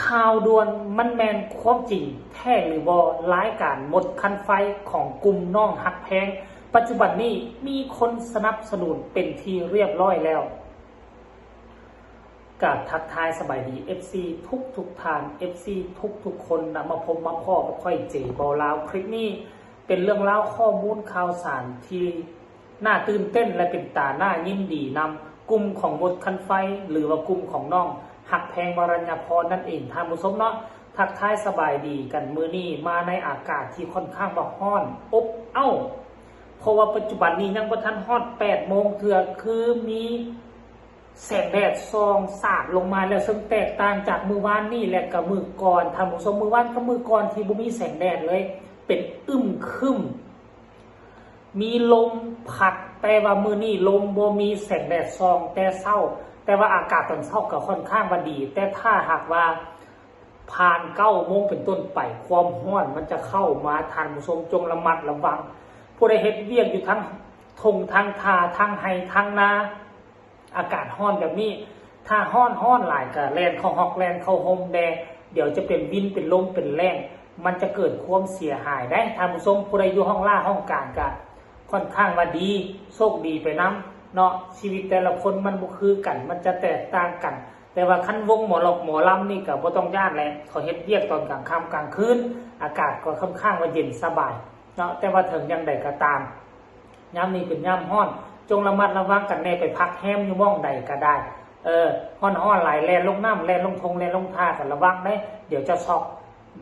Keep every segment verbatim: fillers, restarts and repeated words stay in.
ข่าวด่วน มันแม่นความจริงแท้หรือบ่ รายการหมดคันไฟของกลุ่มน้องฮักแพง ปัจจุบันนี้มีคนสนับสนุนเป็นที่เรียบร้อยแล้ว กราบทักทายสบายดี เอฟซี ทุกทุกๆท่าน เอฟซี ทุกทุกๆคนนะ มาพบมาพ้อกับข้อยเจเบาลาว คลิปนี้เป็นเรื่องราวข้อมูลข่าวสารที่น่าตื่นเต้นและเป็นตาน่ายินดีนำ กลุ่มของหมดคันไฟ หรือว่ากลุ่มของน้องฮักแพง วรัญญาพรนั่นเอง ท่านผู้ชมเนาะ ทักทายสบายดีกันมื้อนี้มาในอากาศที่ค่อนข้างว่าร้อนอบอ้าว เพราะว่าปัจจุบันนี้ยังบ่ทันฮอดแปดโมงเทื่อ คือมีแสงแดดส่องสาดลงมาแล้ว ซึ่งแตกต่างจากมื้อวานนี้และก็มื้อก่อน ท่านผู้ชม มื้อวานกับมื้อก่อนที่บ่มีแสงแดดเลย เป็นอึมครึม มีลมพัด แต่ว่ามื้อนี้ลมบ่มี แสงแดดส่องแต่เช้า แต่ว่าอากาศตอนเช้าก็ค่อนข้างว่าดี แต่ถ้าหากว่าผ่านเก้าโมงเป็นต้นไป ความร้อนมันจะเข้ามา ท่านผู้ชมจงระมัดระวัง ผู้ใดเฮ็ดเวียกอยู่ทั้งท่งทั้งท่า ทั้งไฮ่ทั้งนา อากาศร้อนแบบนี้ ถ้าร้อนร้อนหลายก็แล่นเข้าฮอกแล่นเข้าฮ่มแด่ เดี๋ยวจะเป็นวินเป็นลมเป็นแล้ง มันจะเกิดความเสียหายได้ ท่านผู้ชม ผู้ใดอยู่ห้องล่าห้องกลางก็ค่อนข้างว่าดี โชคดีไปนำเนาะ ชีวิตแต่ละคนมันบ่คือกัน มันจะแตกต่างกัน แต่ว่าคันวงหมอลอกหมอลำนี่ก็บ่ต้องย้านแหละ เขาเฮ็ดเวียกตอนกลางค่ำกลางคืน อากาศก็ค่อนข้างว่าเย็นสบายเนาะ แต่ว่าถึงอย่างใดก็ตาม ยามนี้เป็นยามร้อน จงระมัดระวังกันแน่ ไปพักแฮมอยู่หม่องใดก็ได้ เออ ร้อนๆหลาย แล่นลงน้ำ แล่นลงท่ง แล่นลงท่าก็ระวังเด้ เดี๋ยวจะช็อก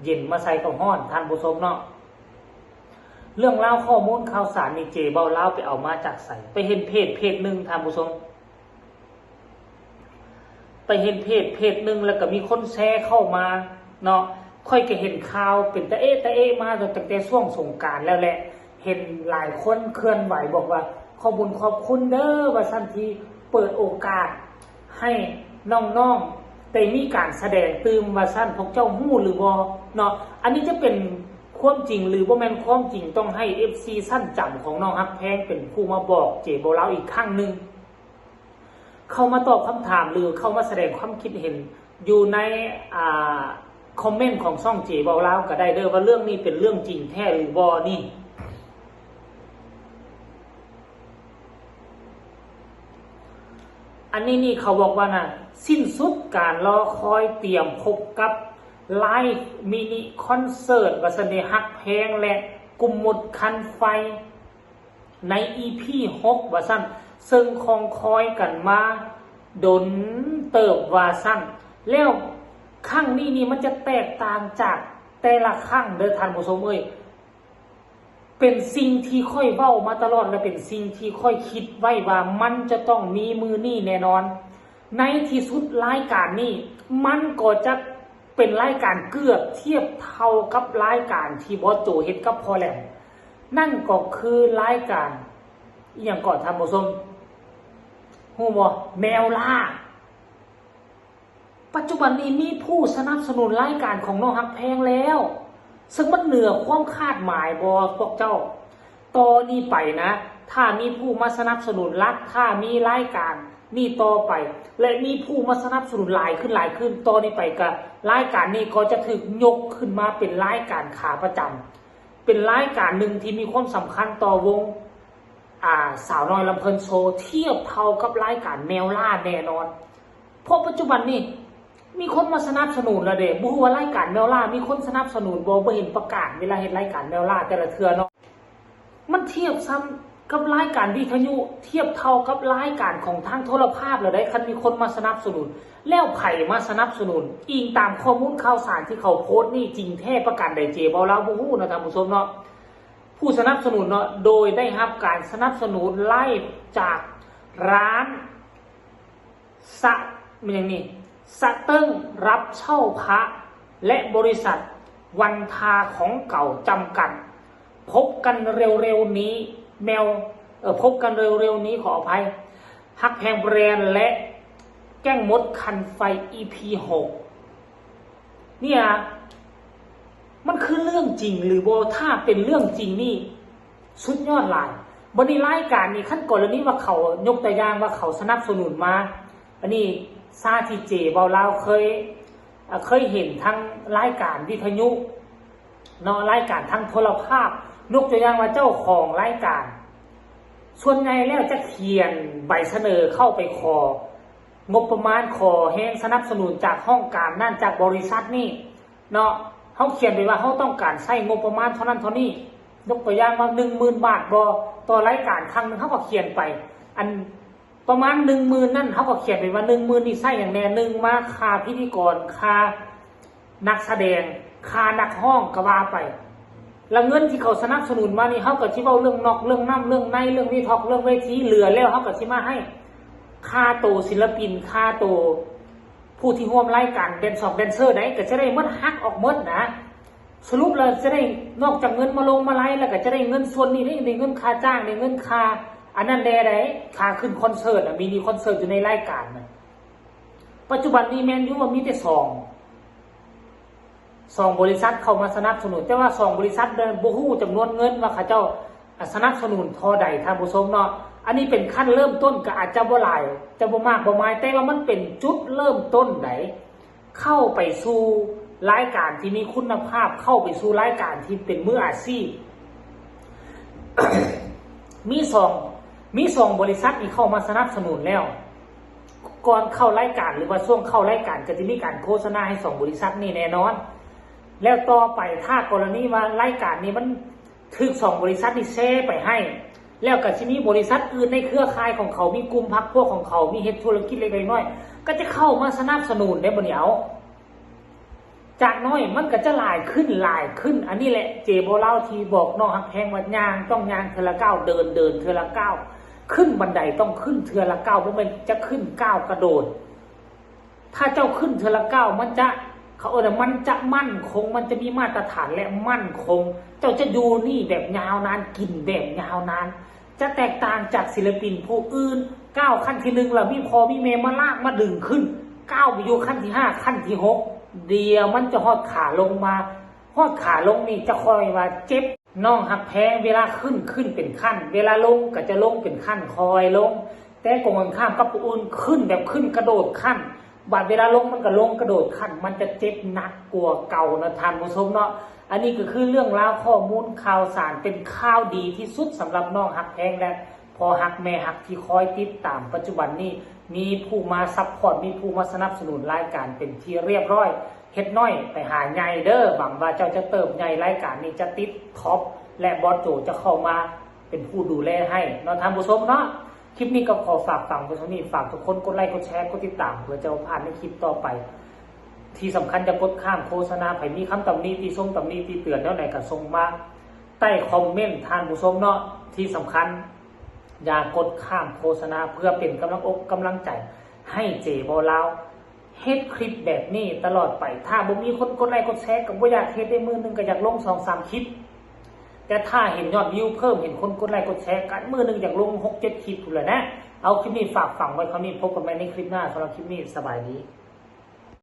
เย็นมาใส่กับร้อน ท่านผู้ชมเนาะ เรื่องราวข้อมูลข่าวสารนี่เจเบาลาวไปเอามาจากไส ไปเห็นเพจเพจหนึ่ง ท่านผู้ชม ไปเห็นเพจเพจหนึ่ง แล้วก็มีคนแชร์เข้ามาเนาะ ข้อยก็เห็นข่าวเป็นตะเอ๊ะตะเอ๊ะมาตั้งแต่ช่วงสงกรานต์แล้วแหละ เห็นหลายคนเคลื่อนไหวบอกว่า ขอบุญขอบคุณเด้อ ว่าซั่น ที่เปิดโอกาสให้น้องๆได้มีการแสดงตื่ม ว่าซั่น พวกเจ้าฮู้หรือบ่เนาะ อันนี้จะเป็นความจริงหรือบ่แม่นความจริง ต้องให้ เอฟซี ชั้นจำของน้องฮักแพงเป็นผู้มาบอกเจเบาลาวอีกครั้งหนึ่ง เข้ามาตอบคำถามหรือเข้ามาแสดงความคิดเห็นอยู่ใน อ่า คอมเมนต์ของช่องเจเบาลาวก็ได้เด้อ ว่าเรื่องนี้เป็นเรื่องจริงแท้หรือบ่นี่ อันนี้นี่เขาบอกว่านะ สิ้นสุดการรอคอย เตรียมพบกับไลฟ์มินิคอนเสิร์ต ว่าซั่นเด้ ฮักแพงและกลุ่มหมดคันไฟ ใน อีพี หก ว่าซั่น ซึ่งคองคอยกันมาดนเติบ ว่าซั่น แล้วครั้งนี้นี่มันจะแตกต่างจากแต่ละครั้งเด้อ ท่านผู้ชมเอ้ย เป็นสิ่งที่ข้อยเว้ามาตลอด และเป็นสิ่งที่ข้อยคิดไว้ว่ามันจะต้องมีมื้อนี้แน่นอน ในที่สุดรายการนี้ มันก็จะเป็นรายการเกือบเทียบเท่ากับรายการที่บอสโจเฮ็ดกับพ่อแหลม นั่นก็คือรายการ อิหยังก่อน ท่านผู้ชม ฮู้บ่ แมวล่า ปัจจุบันนี้มีผู้สนับสนุนรายการของน้องฮักแพงแล้ว ซึ่งมันเหนือความคาดหมายบ่ พวกเจ้า ต่อนี้ไปนะ ถ้ามีผู้มาสนับสนุนหลัก ถ้ามีรายการนี้ต่อไป และมีผู้มาสนับสนุนหลายขึ้นหลายขึ้น ต่อนี้ไปก็รายการนี้ก็จะถูกยกขึ้นมาเป็นรายการขาประจำ เป็นรายการหนึ่งที่มีความสำคัญต่อวง อ่า สาวน้อยลำเพลินโชว์ เทียบเท่ากับรายการแมวล่าแน่นอน เพราะปัจจุบันนี้มีคนมาสนับสนุนแล้วเด้ บ่ฮู้ว่ารายการแมวล่ามีคนสนับสนุนบ่ บ่เห็นประกาศเวลาเฮ็ดรายการแมวล่าแต่ละเทื่อเนาะ มันเทียบซ้ำกับรายการวิทยุ เทียบเท่ากับรายการของทางโทรภาพแล้วได้ คันมีคนมาสนับสนุน แล้วไผมาสนับสนุน อิงตามข้อมูลข่าวสารที่เขาโพสต์นี่ จริงแท้ประการใด เจเบาลาวบ่ฮู้นะ ท่านผู้ชมเนาะ ผู้สนับสนุนเนาะ โดยได้รับการสนับสนุนไลฟ์จากร้าน สะ มันหยังนี่ สะเติ้งรับเช่าพระ และบริษัทวันทาของเก่าจำกัด พบกันเร็วๆนี้ แมว เอ่อ พบกันเร็วๆนี้ ขออภัย ฮักแพงแบรนด์และแก๊งมดคันไฟ อีพี หก เนี่ย มันคือเรื่องจริงหรือบ่ ถ้าเป็นเรื่องจริงนี่ สุดยอดหลาย บัดนี้รายการนี่ คันกรณีว่าเขา ยกตัวอย่างว่าเขาสนับสนุนมา อันนี้ซาที่เจเบาลาวเคย อ่ะ เคยเห็นทางรายการวิทยุเนาะ รายการทางโทรภาพ ยกตัวอย่างว่าเจ้าของรายการ ส่วนใหญ่แล้วจะเขียนใบเสนอเข้าไปขอ งบประมาณ ขอแรงสนับสนุนจากห้องการนั่น จากบริษัทนี่เนาะ เขาเขียนไปว่าเขาต้องการใช้งบประมาณเท่านั้นเท่านี้ ยกตัวอย่างว่าหนึ่งหมื่นบาทบ่ ต่อรายการครั้งหนึ่ง เขาก็เขียนไป อันประมาณหนึ่งหมื่นนั่น เขาก็เขียนไปว่าหนึ่งหมื่นนี่ใช้อย่างแน่ หนึ่งมาค่าพิธีกร ค่านักแสดง ค่านักร้องก็ว่าไป แล้วเงินที่เขาสนับสนุนมานี่ เขาก็สิเว้าเรื่องนอกเรื่องนำ เรื่องใน เรื่องวิทอก เรื่องเวที เหลือแล้วเขาก็สิมาให้ ค่าโตศิลปิน ค่าโตผู้ที่ร่วมรายการ แดนซอกแดนเซอร์ใดก็จะได้หมด หักออกหมดนะ สรุปแล้วจะได้นอกจากเงินมาลงมาไล่แล้วก็จะได้เงินส่วนนี้ ได้ได้เงินค่าจ้าง ได้เงินค่าอันนั้นแด่ใด ค่าขึ้นคอนเสิร์ตอะ มินิคอนเสิร์ตอยู่ในรายการนะ ปัจจุบันนี้แม่นอยู่ว่ามีแต่สอง สองบริษัทเข้ามาสนับสนุน แต่ว่าสองบริษัทเนี่ยบ่ฮู้จำนวนเงินว่าเขาเจ้าสนับสนุนเท่าใด ท่านผู้ชมเนาะ อันนี้เป็นขั้นเริ่มต้น ก็อาจจะบ่หลาย จะบ่มากบ่หลาย แต่ว่ามันเป็นจุดเริ่มต้นใด เข้าไปสู่รายการที่มีคุณภาพ เข้าไปสู่รายการที่เป็นมืออาชีพ มีสอง มีสองบริษัทที่เข้ามาสนับสนุนแล้ว ก่อนเข้ารายการหรือว่าช่วงเข้ารายการก็จะมีการโฆษณาให้สองบริษัทนี่แน่นอน แล้วต่อไปถ้ากรณีว่ารายการนี้มันถูกสองบริษัทนี่แชร์ไปให้ แล้วก็จะมีบริษัทอื่นในเครือข่ายของเขา มีกลุ่มพรรคพวกของเขา มีเฮ็ดธุรกิจเล็กๆน้อยๆ ก็จะเข้ามาสนับสนุนได้บ่เนี่ย เอา จากน้อยมันก็จะหลายขึ้นหลายขึ้น อันนี้แหละเจบ่าวลาวที่บอกน้องฮักแพงว่าย่างต้องย่างเทื่อละก้าว เดินเดินเทื่อละก้าว ขึ้นบันไดต้องขึ้นเทื่อละก้าว บ่แม่นจะขึ้นก้าวกระโดด ถ้าเจ้าขึ้นเทื่อละก้าว มันจะ เขาเอิ้นว่ามันจะมั่นคง มันจะมีมาตรฐานและมั่นคง เจ้าจะอยู่นี่แบบยาวนาน กินแบบยาวนาน จะแตกต่างจากศิลปินผู้อื่น ก้าวขั้นที่หนึ่งแล้วมีพ่อมีแม่มาลากมาดึงขึ้น ก้าวไปอยู่ขั้นที่ห้า ขั้นที่หก เดี๋ยวมันจะฮอดขาลงมา ฮอดขาลงนี่จะค่อยว่าเจ็บ น้องฮักแพงเวลาขึ้น ขึ้นเป็นขั้น เวลาลงก็จะลงเป็นขั้น ค่อยลง แต่กงกันข้ามกับผู้อื่น ขึ้นแบบขึ้นกระโดดขั้น บัดเวลาลงมันก็ลงกระโดดขั้น มันจะเจ็บหนักกว่าเก่านะท่านผู้ชมเนาะ อันนี้ก็คือเรื่องราวข้อมูลข่าวสาร เป็นข่าวดีที่สุดสำหรับน้องฮักแพงและพ่อฮักแม่ฮักที่คอยติดตาม ปัจจุบันนี้มีผู้มาซัพพอร์ต มีผู้มาสนับสนุนรายการเป็นที่เรียบร้อย เฮ็ดน้อยไปหาใหญ่เด้อ หวังว่าเจ้าจะเติบใหญ่ รายการนี้จะติดท็อป และบอสโจจะเข้ามาเป็นผู้ดูแลให้เนาะท่านผู้ชมเนาะ คลิปนี้ก็ขอฝากฝังไว้เท่านี้ ฝากทุกคนกดไลค์กดแชร์กดติดตาม เพื่อจะบ่พลาดในคลิปต่อไป ที่สำคัญอย่ากดข้ามโฆษณา ไผมีคำตำหนิติชมตำหนิติเตือนแนวใดก็ส่งมาใต้คอมเมนต์ท่านผู้ชมเนาะ ที่สำคัญอย่ากดข้ามโฆษณา เพื่อเป็นกำลังอกกำลังใจให้เจบ่าวลาวเฮ็ดคลิปแบบนี้ตลอดไป ถ้าบ่มีคนกดไลค์กดแชร์ก็บ่อยากเฮ็ด ได้มื้อหนึ่งก็อยากลงสองสามคลิป แต่ถ้าเห็นยอดวิวเพิ่ม เห็นคนกดไลค์กดแชร์กัน มื้อหนึ่งอยากลงหกเจ็ดคลิปพู้นแหละนะ เอาคลิปนี้ฝากฝังไว้เท่านี้ พบกันใหม่ในคลิปหน้า สำหรับคลิปนี้สบายดี